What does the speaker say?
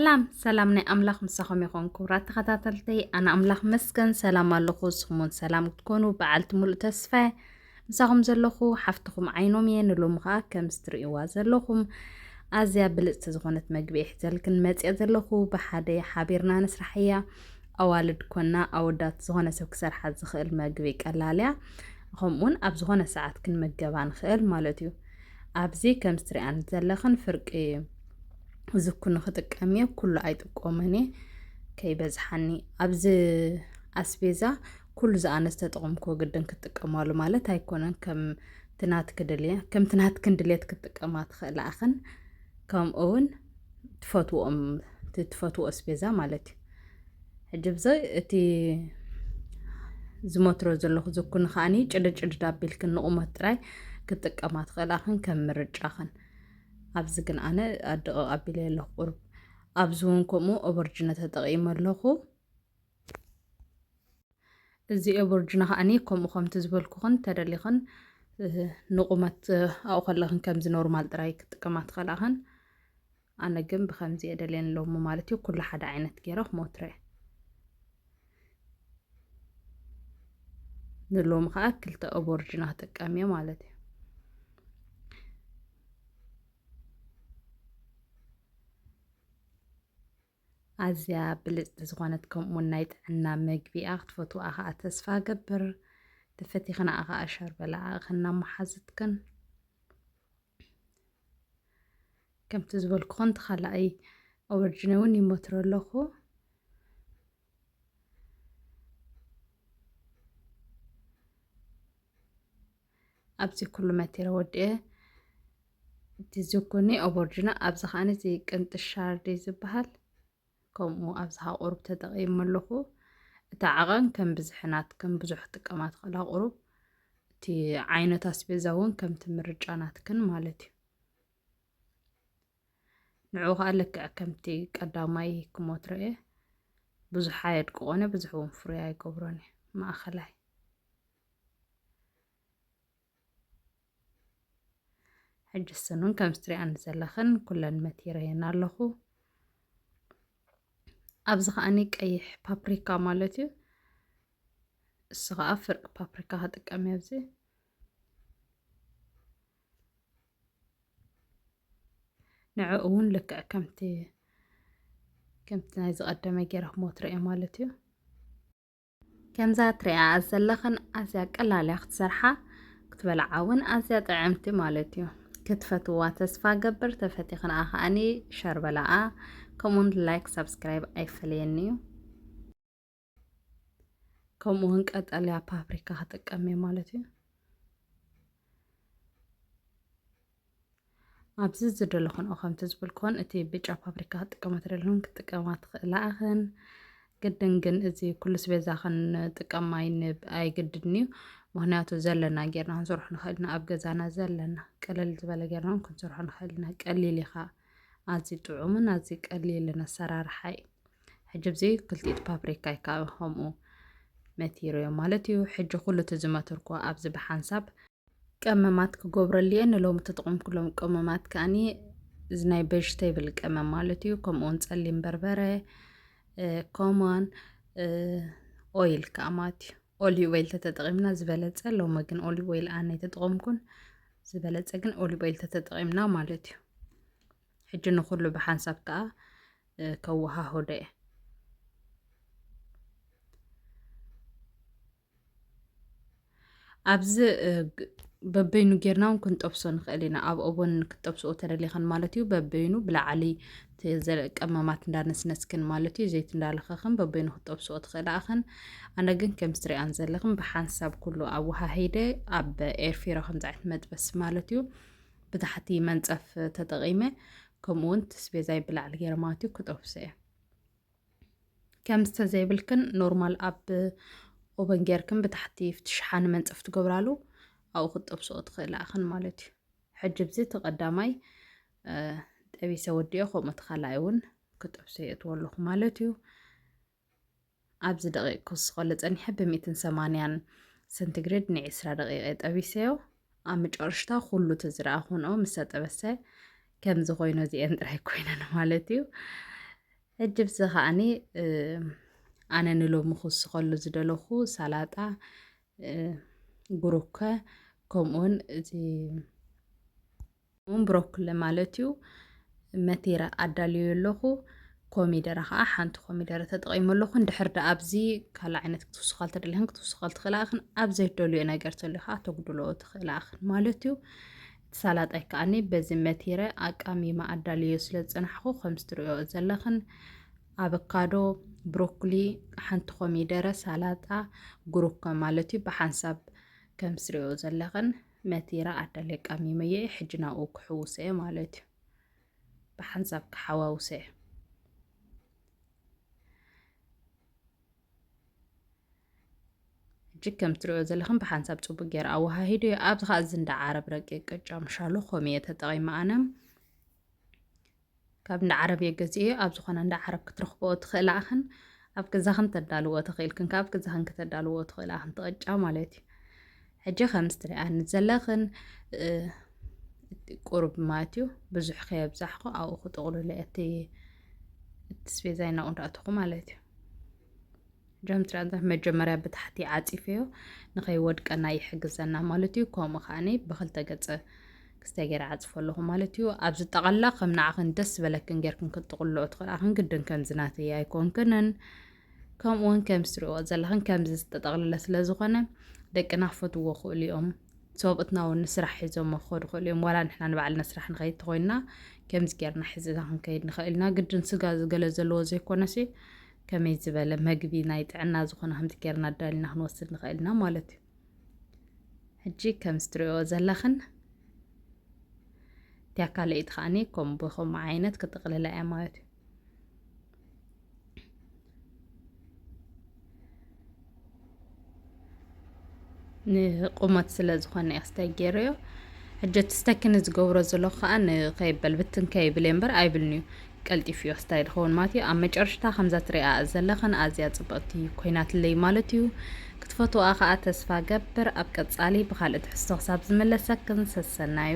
ሰላም ሰላም ናይ ኣምላኽ ምሳኹም ይኹን ክቡራት ተኸታተልተይ። ኣነ ኣምላኽ መስገን ሰላም ኣለኹ። ንስኹም እውን ሰላም ክትኮኑ በዓልቲ ሙሉእ ተስፋ ምሳኹም ዘለኹ ሓፍትኹም ዓይኖም እየ። ንሎሚ ኸዓ ከምዚ ትርእይዋ ዘለኹም ኣዝያ ብልፅቲ ዝኾነት መግቢ እየ ሒዘልክን መፅየ ዘለኹ። ብሓደ ሓቢርና ንስራሕ እያ። ኣዋልድ ኮና ኣወዳት ዝኾነ ሰብ ክሰርሓ ዝኽእል መግቢ ቀላል እያ። ከምኡውን ኣብ ዝኾነ ሰዓት ክንምገባ ንኽእል ማለት እዩ። ኣብዚ ከምዚ ትሪኣን ዘለኽን ፍርቂ ዝኩኒ ክጥቀም እየ። ኩሉ ኣይጥቀምን እየ ከይበዝሓኒ። ኣብዚ ኣስቤዛ ኩሉ ዝኣነ ዝተጠቐምኩዎ ግድን ክትጥቀማሉ ማለት ኣይኮነን። ከም ትናትኪ ድልየ-፣ ከም ትናትክን ድልየት ክትጥቀማ ትኽእላ ኣኽን። ከምኡ እውን ትፈትዎም፣ እቲ ትፈትዎ ኣስቤዛ ማለት እዩ። ሕጂ ብዘይ እቲ ዝመትሮ ዘለኹ ዝኩኒ ከዓኒ ጭድድ ጭድድ ኣቢልክን ንቑመት ጥራይ ክትጥቀማ ትኽእላ ኣኽን ከም ምርጫኽን። ኣብዚ ግን ኣነ ኣድቕቕ ኣቢለ ኣለኹ ቁሩብ። ኣብዚ እውን ከምኡ ኦቨርጅነ ተጠቒመ ኣለኹ። እዚ ኦቨርጅነ ከዓኒ ከምኡ ከምቲ ዝበልኩኽን ተደሊኽን፣ እ፣ ንቑመት፣ እ፣ ኣብኡ ከለኽን ከምዚ ኖርማል ጥራይ ክትጥቀማ ትኽእላ ኣኽን። ኣነ ግን ብኸምዚ እየ ደልየን ሎሚ ማለት እዩ። ኩሉ ሓደ ዓይነት ገይረ ክሞትረ እየ። ንሎሚ ከዓ ክልተ ኦቨርጅነ ክጥቀም እየ ማለት እዩ። ኣዝያ ብልጽቲ ዝኾነት ከምኡውን ናይ ጥዕና መግቢ እያ። ክትፈትውኣ ኸዓ ተስፋ እገብር። ተፈቲኽንኣ ኸዓ ሸር በላኣ እኽን እናመሓዝትክን። ከምቲ ዝበልኩኽን እቲ ካልኣይ ኦቨርጅነ እውን ይሞትሮ ኣለኹ። ኣብዚ ኩሉ መቲረ ወዲኤ እቲ ዝኩኒ ኦቨርጅነ ኣብዚ ኸዓኒ እዚ ቅንጥሻር ድዩ ዝበሃል? ከምኡ ኣብዚ ኸዓ ቁሩብ ተጠቒመ ኣለኹ። እቲ ዓቐን ከም ብዝሒ ናትክን ብዙሕ ክጥቀማ ትኽእላ ቁሩብ። እቲ ዓይነት ኣስቤዛ እውን ከምቲ ምርጫ ናትክን ማለት እዩ። ንዕኡ ኸዓ ልክዕ ከምቲ ቀዳማይ ክሞትሮ እየ። ብዙሕ ኣየድቅቖን እየ፣ ብዙሕ እውን ፍሩይ ኣይገብሮን እየ። ማእኸላይ። ሕጂ እሰን እውን ከምዚ ትሪኣኒ ዘለኽን ኩለን መቲረየን ኣለኹ። ኣብዚ ኸዓኒ ቀይሕ ፓፕሪካ ማለት እዩ። እሱ ኸዓ ፍርቂ ፓፕሪካ ክጥቀም እየ ኣብዚ። ንዕኡ እውን ልክዕ ከምቲ፣ ከምቲ ናይ ዝቐደመ ገይረ ክሞትሮ እየ ማለት እዩ። ከምዛ ትሪኣ ዘለኽን ኣዝያ ቀላል እያ ክትሰርሓ፣ ክትበልዓ እውን ኣዝያ ጥዕምቲ ማለት እዩ። ክትፈትዋ ተስፋ ገብር፣ ተፈቲኽንኣ ከዓኒ ሸር በላኣ፣ ከምኡውን ላይክ ሳብስክራይብ ኣይፈለየኒ እዩ። ከምኡ እውን ቀጠልያ ፓፕሪካ ክጥቀም እየ ማለት እዩ። ኣብዚ ዝደለኹን ከምቲ ዝበልኩን እቲ ብጫ ፓፕሪካ ክጥቀማ ትደለኹን ክጥቀማ ትኽእላ ኣኽን። ግድን ግን እዚ ኩሉ ስቤዛ ክንጥቀም ኣይን-፣ ኣይግድን እዩ። ምኽንያቱ ዘለና ጌርና ክንሰርሖ ንኽእል ኢና፣ ኣብ ገዛና ዘለና ቀለል ዝበለ ጌርና እውን ክንሰርሖ ንኽእል ኢና። ቀሊል እዩ ኸዓ፣ ኣዝዩ ጥዑምን ኣዝዩ ቀሊልን ኣሰራርሓ እዩ። ሕጂ ኣብዚ ክልቲኡ ፓፕሪካ እዩ ከዓ ከምኡ መቲረዮ ማለት እዩ። ሕጂ ኩሉ እቲ ዝመተርኩዎ ኣብዚ ብሓንሳብ ቀመማት ክገብረሉ እየ። ንሎሚ ተጠቐምኩሎም ቀመማት ከዓኒ እዚ ናይ ቬጅቴብል ቀመም ማለት እዩ። ከምኡውን ጸሊም በርበረ፣ እ፣ ኮማን፣ እ፣ ኦይል ከዓ ማለት እዩ። ኦሊቭ ኦይል ተተጠቒምና ዝበለጸ፣ ሎሚ ግን ኦሊቭ ኦይል ኣነ ኣይተጠቐምኩን። ዝበለጸ ግን ኦሊቭ ኦይል ተተጠቒምና ማለት እዩ። ሕጂ ንኹሉ ብሓንሳብ ከዓ፣ እ፣ ከወሃህዶ እየ። ኣብዚ፣ እ፣ ግ-፣ በበይኑ ጌርና እውን ክንጠብሶ ንኽእል ኢና። ኣብ ኦቨን ክትጠብስኦ ተደሊኽን ማለት እዩ። በበይኑ ብላዕሊ እቲ ዘለ-፣ ቀመማት እንዳነስነስክን ማለት እዩ። ዘይቲ እንዳለኸኽን በበይኑ ክትጠብስኦ ትኽእላ ኣኽን። ኣነ ግን ከምዚ ትሪኣን ዘለኽን ብሓንሳብ ኩሉ ኣወሃሂደ ኣብ ኤርፊሮ ከምዚ ዓይነት መጥበሲ ማለት እዩ። ብታሕቲ መንጸፍ ተጠቒመ፣ ከምኡ እውን እቲ ስቤዛይ ብላዕሊ ገይረ ማለት እዩ ክጠብሶ እየ። ከምዚ ተዘይብልክን ኖርማል ኣብ ኦቨን ጌርክን ብታሕቲ ፍቲ ሸሓኒ መንጸፍ ትገብራሉ ኣብኡ ክትጠብስኦ ትኽእላ ኣኽን ማለት እዩ። ሕጂ ኣብዚ እቲ ቀዳማይ፣ እ፣ ጠቢሰ ወዲኦ፣ ከምኡ እቲ ካልኣይ እውን ክጠብሶ የእትዎ ኣለኹ ማለት እዩ። ኣብዚ ደቂቕ ክውስኸሉ ጸኒሐ ብሚእትን ሰማንያን ሰንቲግሬድ ንዒስራ ደቂቕ እየ ጠቢሰዮ። ኣብ መጨረሽታ ኩሉ እቲ ዝረኣኹንኦ ምስ ተጠበሰ ከምዚ ኮይኑ እዚኤን ጥራይ ኮይነን ማለት እዩ። ሕጂ ብዚ ከዓኒ፣ እ፣ ኣነ ንሎሚ ክውስኸሉ ዝደለኹ ሰላጣ፣ እ፣ ጉሩከ፣ ከምኡውን እዚ እውን ብሮኮሊ ማለት እዩ። መቲረ ኣዳልዮ ኣለኹ። ኮሚደረ ከዓ ሓንቲ ኮሚደረ ተጠቒመ ኣለኹ። እንድሕር ደኣ ኣብዚ ካልእ ዓይነት ክትውስኻ ተደሊኽን ክትውስኻ ትኽእላ ኢኽን። ኣብ ዘይትደልዮ ነገር ተልዩ ከዓ ተጉድልኦ ትኽእላ ኢኽን ማለት እዩ። እቲ ሳላጣይ ከዓኒ በዚ መቲረ ኣቃሚመ ኣዳልዮ ስለ ዝጸናሕኩ፣ ከም እትርእዮ ዘለኽን ኣቨካዶ፣ ብሮኮሊ፣ ሓንቲ ኮሚደረ፣ ሳላጣ፣ ጉሩከ ማለት እዩ። ብሓንሳብ ከም እትርእዮ ዘለኽን መቲረ ኣዳልየ ኣቃሚመዮ እየ። ሕጂ ናብኡ ክሕውሶ እየ ማለት እዩ። ብሓንሳብ ክሓዋውሶ እየ። ሕጂ ከም እትርእዮ ዘለኽን ብሓንሳብ ጽቡቅ ገይረ ኣወሃሂደዮ። ኣብዚ ኸዓ እዚ እንዳ ዓረብ ረቂቅ ቅጫ ምሻሎ ከምኡ እየ ተጠቒመ ኣነ። ካብ እንዳ ዓረብ እየ ገዚኤዮ። ኣብ ዝኾነ እንዳ ዓረብ ክትረኽብኦ ትኽእላ ኢኽን። ኣብ ገዛኽን ተዳልዎ ትኽእልክን፣ ካብ ገዛኽን ከተዳልዎ ትኽእላ ኢኽን፣ እቲ ቅጫ ማለት እዩ። ሕጂ ከም እትሪኣኒ ዘለኽን፣ እ፣ ቁሩብ ማለት እዩ። ብዙሕ ከየብዛሕኩ ኣብኡ ክጥቕልሎ እየ እቲ፣ እቲ ስቤዛይ ናብኡ እንዳእተኹ ማለት እዩ። ጀምትራ እንተ መጀመርያ ብታሕቲ ዓጺፈዮ ንኸይወድቀና ይሕግዘና ማለት እዩ። ከምኡ ከዓኒ ብኽልተ ገጸ ክስታይ ገይረ ዓጽፎ ኣለኹ ማለት እዩ። ኣብ ዝጠቐላ ከም ንዓኽን ደስ ዝበለክን ጌርክን ክትጥቕልኦ ትኽእላ ኢኽን። ግድን ከምዚ ናተይ ኣይኮንክንን። ከምኡ እውን ከምዚ ትሪእዎ ዘለኽን ከምዚ ዝተጠቕለለ ስለ ዝኾነ ደቅና ክፈትዎ ክእሉ እዮም። ሰብኡትና እውን ንስራሕ ሒዞሞ ክኸዱ ይኽእሉ እዮም። ዋላ ንሕና ንባዕልና ስራሕ ንኸይድ ተኾይንና ከምዚ ጌርና ሒዝና ክንከይድ ንኽእል ኢና። ግድን ስጋ ገለ ዘለዎ ዘይኮነሲ ከመይ ዝበለ መግቢ ናይ ጥዕና ዝኾነ ከምዚ ጌርና ኣዳሊና ክንወስድ ንኽእል ኢና ማለት እዩ። ሕጂ ከምዚ ትሪእዎ ዘለኽን እቲኣ ካልኣይቲ ከዓኒ ከም ብኸምኡ ዓይነት ክጥቕልላ እያ ማለት እዩ። ንቁመት ስለ ዝኾነ እየ ክስታይ ገይረዮ። ሕጂ እቲ ስተኪ ንዝገብሮ ዘለኹ ከዓ ንኸይበል ብትን ከይብል እየ እምበር ኣይብልን እዩ። ቀልጢፉ እዩ ክስታይ ዝኸውን ማለት እዩ። ኣብ መጨረሽታ ከምዛ ትሪኣ ዘለኽን ኣዝያ ጽብቕቲ ኮይናትለይ ማለት እዩ። ክትፈትዋ ከዓ ተስፋ ገብር። ኣብ ቀጻሊ ብኻልእ ትሕዝቶ ክሳብ ዝምለሰክን ሰሰናዩ።